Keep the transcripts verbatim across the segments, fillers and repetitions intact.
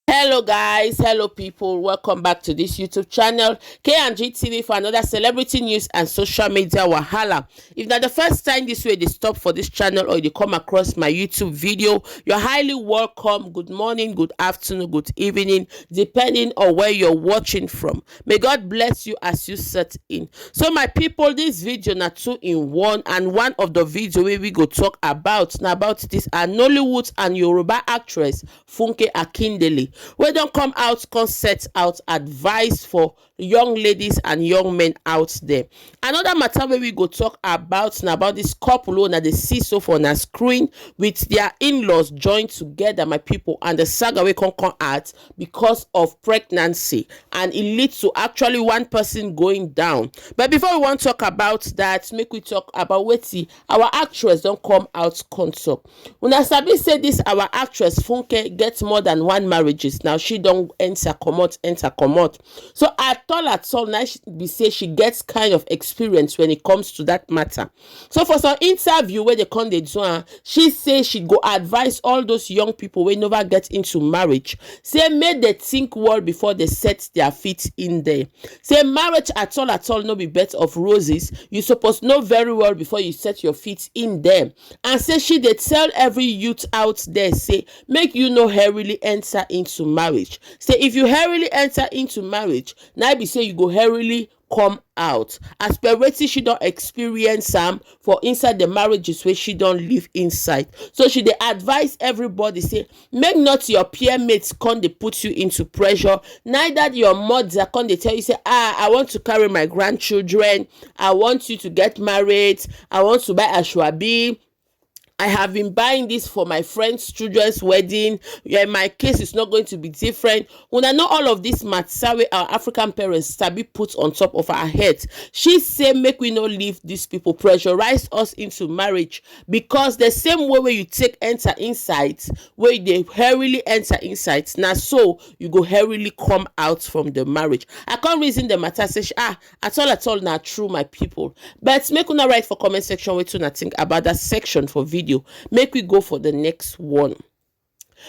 Hello guys, hello people, welcome back to this YouTube channel, K and G T V, for another celebrity news and social media wahala. If na the first time this way dey stop for this channel or you dey come across my YouTube video, you're highly welcome. Good morning, good afternoon, good evening, depending on where you're watching from. May God bless you as you set in. So my people, this video na two in one, and one of the video wey we go talk about na about this, uh, Nollywood and Yoruba actress Funke Akindele, wey don come out come set out advice for young ladies and young men out there. Another matter wey we go talk about na about this couple wey una dey see so for una screen, with their in-laws joined together, my people, and the saga wey come come out because of pregnancy, and e lead to actually one person going down. But before we wan talk about that, make we talk about wetin our actress don come out come talk. Una sabi say this our actress Funke get more than one marriages now. She don enter comot, enter comot. So at all, at all, now she be say she gets kind of experience when it comes to that matter. So for some interview wey dey come dey do am, she say she go advise all those young people wey never get into marriage, say make they think well before they set their feet in there. Say marriage at all, at all, no be bed of roses. You suppose know very well before you set your feet in there. And say she dey tell every youth out there say make you no hurriedly enter into marriage. Say if you hurriedly enter into marriage, na be say you go hurriedly come out, as per wetin she don experience am for inside the marriages wey she don live inside. So she dey advise everybody say make not your peer mates come dey put you into pressure, neither your mother come dey tell you say, ah, I want to carry my grandchildren, I want you to get married, I want to buy ashwabi, I have been buying this for my friend's children's wedding. Yeah, my case is not going to be different. Una know all of this matter wey our African parents sabi put on top of our head. She say make we no leave these people pressurize us into marriage, because the same way wey you take enter inside, wey you dey hurriedly enter inside, na so you go hurriedly come out from the marriage. I come reason the matter say, ah, at all, at all, na true, my people. But make una write for comment section wetin una think about that section for video. Make we go for the next one.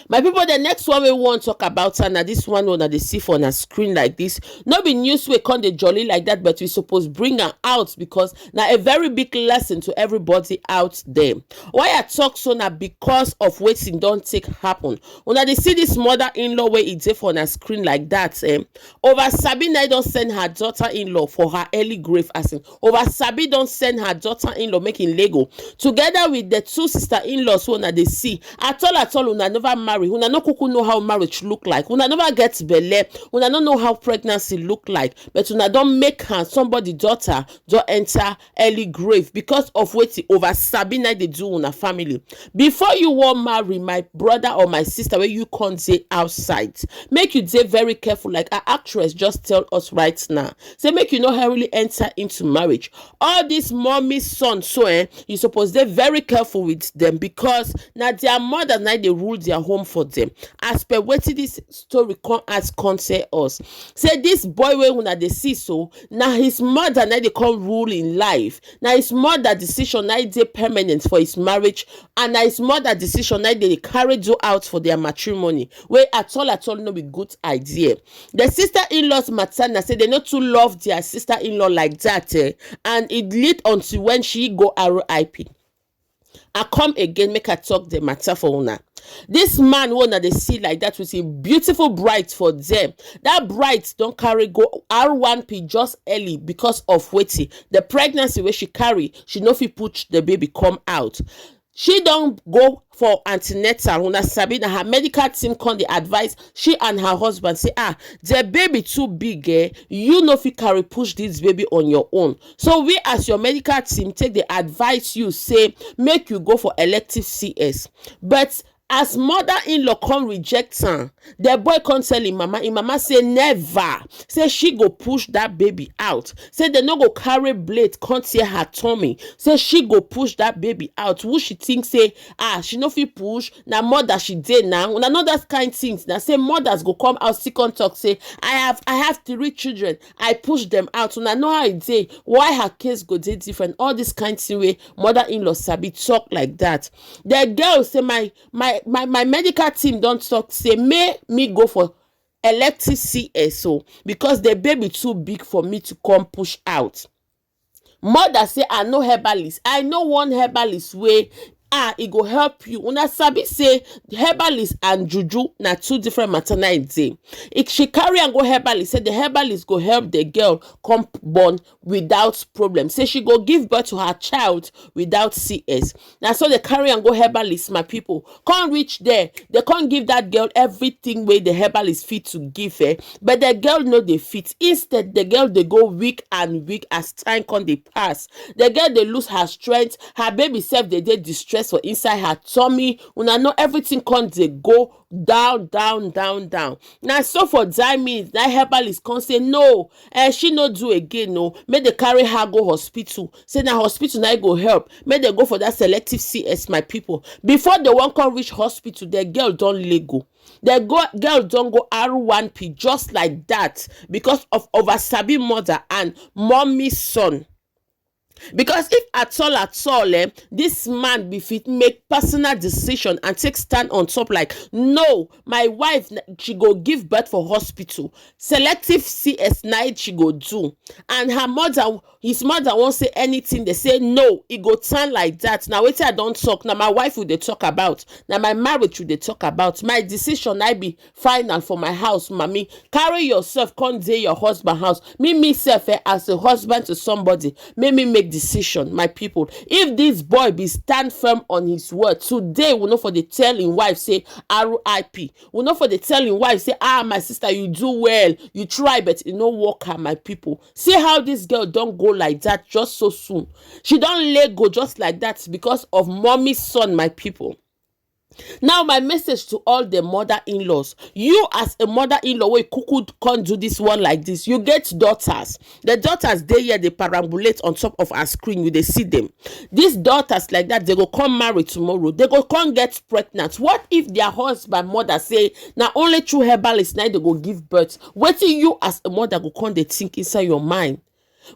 My people, the next one we wan talk about, and na this one una dey see for una screen like this. No be news wey come dey jolly like that, but we suppose bring am out because na a very big lesson to everybody out there. Why I talk so na because of wetin don take happen. Una dey see this mother-in-law wey e dey for una screen like that. Eh? Over Sabina don send her daughter-in-law for her early grave, as in over Sabi don send her daughter-in-law make im lego together with the two sister-in-laws wey una dey see. At all, at all, una never marry, una no kuku know how marriage look like, una never get belle, una no know how pregnancy look like, but una don make her somebody daughter don enter early grave because of wetin over Sabina dey do una family. Before you wan marry, my brother or my sister wey you come dey outside, make you dey very careful, like our actress just tell us right now, say make you no hurriedly enter into marriage. All these mommy son so, eh, you suppose dey very careful with them because na their mother na dey rule their home for them, as per wetin this story come as come tell us. Say this boy wey una dey see so, na his mother na dey come rule in life, na his mother decision na dey permanent for his marriage, and na his mother decision na dey carry do out for their matrimony, wey at all, at all, no be good idea. The sister-in-laws matter na say they no too love their sister-in-law like that, eh, and it lead until when she go R I P. I come again, make I talk the matter for una. This man wey una dey see like that with a beautiful bride for them, that bride don carry go R one P just early because of wetin, the pregnancy wey she carry, she no fit put the baby come out. She don go for antenatal. Una sabi na her medical team come dey advise she and her husband say, ah, the baby too big, eh? You no fit carry push this baby on your own. So we as your medical team take dey advise you say make you go for elective C S. But as mother-in-law come reject am, the boy come tell him mama, him mama say never, say she go push that baby out, say they no go carry blade come tear her tummy, say she go push that baby out. Who she think say, ah, she no fit push, na mother she dey now. Una know that kind things na say mothers go come out still come talk say, I have, I have three children, I push them out. Una know how e dey, why her case go dey different, all this kind thing wey mother-in-law sabi talk like that. The girl say, my my My my medical team don talk say make me go for elective C S O because the baby too big for me to come push out. Mother say I know herbalist. I know one herbalist wey ah e go help you. Una sabi say herbalist and juju na two different matter na im dey. If she carry am go herbalist, say the herbalist go help the girl come born without problem. Say she go give birth to her child without C S. Na so they carry am go herbalist, my people. Come reach there, they come give that girl everything wey the herbalist fit to give her, but the girl no dey fit. Instead, the girl dey go weak and weak as time come dey pass. The girl dey lose her strength, her baby sef dey dey distress for inside her tummy. Una know everything come dey go down, down, down, down. Na so for die minute, na herbalist come say no, eh, she no do again, no. Make they carry her go hospital. Say na hospital na e go help. Make they go for that selective C S, my people. Before they wan come reach hospital, the girl don lay go. The go, girl don go R one P just like that because of over sabi mother and mommy son. Because if at all at all eh, this man be fit make personal decision and take stand on top like no, my wife na- she go give birth for hospital. Selective C S na it she go do, and her mother, his mother won't say anything. They say no, it go turn like that. Now wait, I don't talk. Now my wife will they talk about. Now my marriage will they talk about. My decision I be final for my house, mommy. Carry yourself, come dey your husband house. Me, me self eh, as a husband to somebody, make me make decision, my people. If this boy be stand firm on his word, today we know for the tell him wife say R I P. We know for the tell him wife say, ah, my sister, you do well, you try, but it no work her, my people. See how this girl don't go like that just so soon. She don't let go just like that because of mommy's son, my people. Now my message to all the mother-in-laws, you as a mother-in-law wey kuku come do this one like this, you get daughters. The daughters dey here dey perambulate on top of our screen, we dey see them. These daughters like that, they go come marry tomorrow, they go come get pregnant. What if their husband mother say na only true herbalist na they go give birth? Wetin you as a mother go come dey think inside your mind?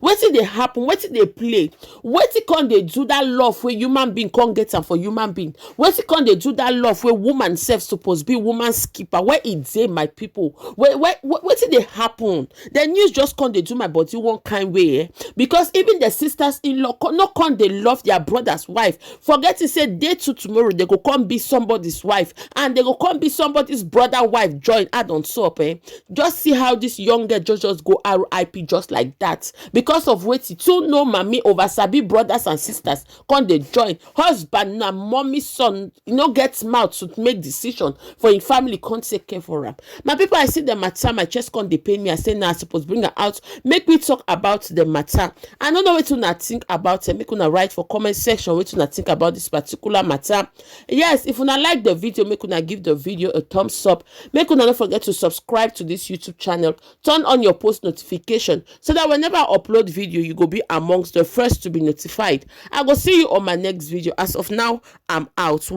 Wetin dey happen? Wetin dey play? Wetin come dey do that love wey human being come get am for human being? Wetin come dey do that love wey woman sef suppose be woman skipper? Where e dey, my people? Where, where, where, wetin dey happen? The news just come dey do my body one kind way eh? Because even the sisters in law co- no come dey love their brother's wife, forgetting say day two tomorrow they go come be somebody's wife and they go come be somebody's brother wife join add on top eh? Just see how this young girl just just go R I P just like that because of wetin two no mommy over sabi brothers and sisters come dey join. Husband na mommy son, you no get mouth to make decision for him family, come take care for am. My people, I see the matter, my chest come dey pain me. I say na I suppose bring am out, make we talk about the matter. I no know wetin una think about it. Make una write for comment section wetin una think about this particular matter. Yes, if una like the video, make una give the video a thumbs up. Make una no forget to subscribe to this YouTube channel. Turn on your post notification so that whenever I upload video, you go be amongst the first to be notified. I go see you on my next video. As of now, I'm out.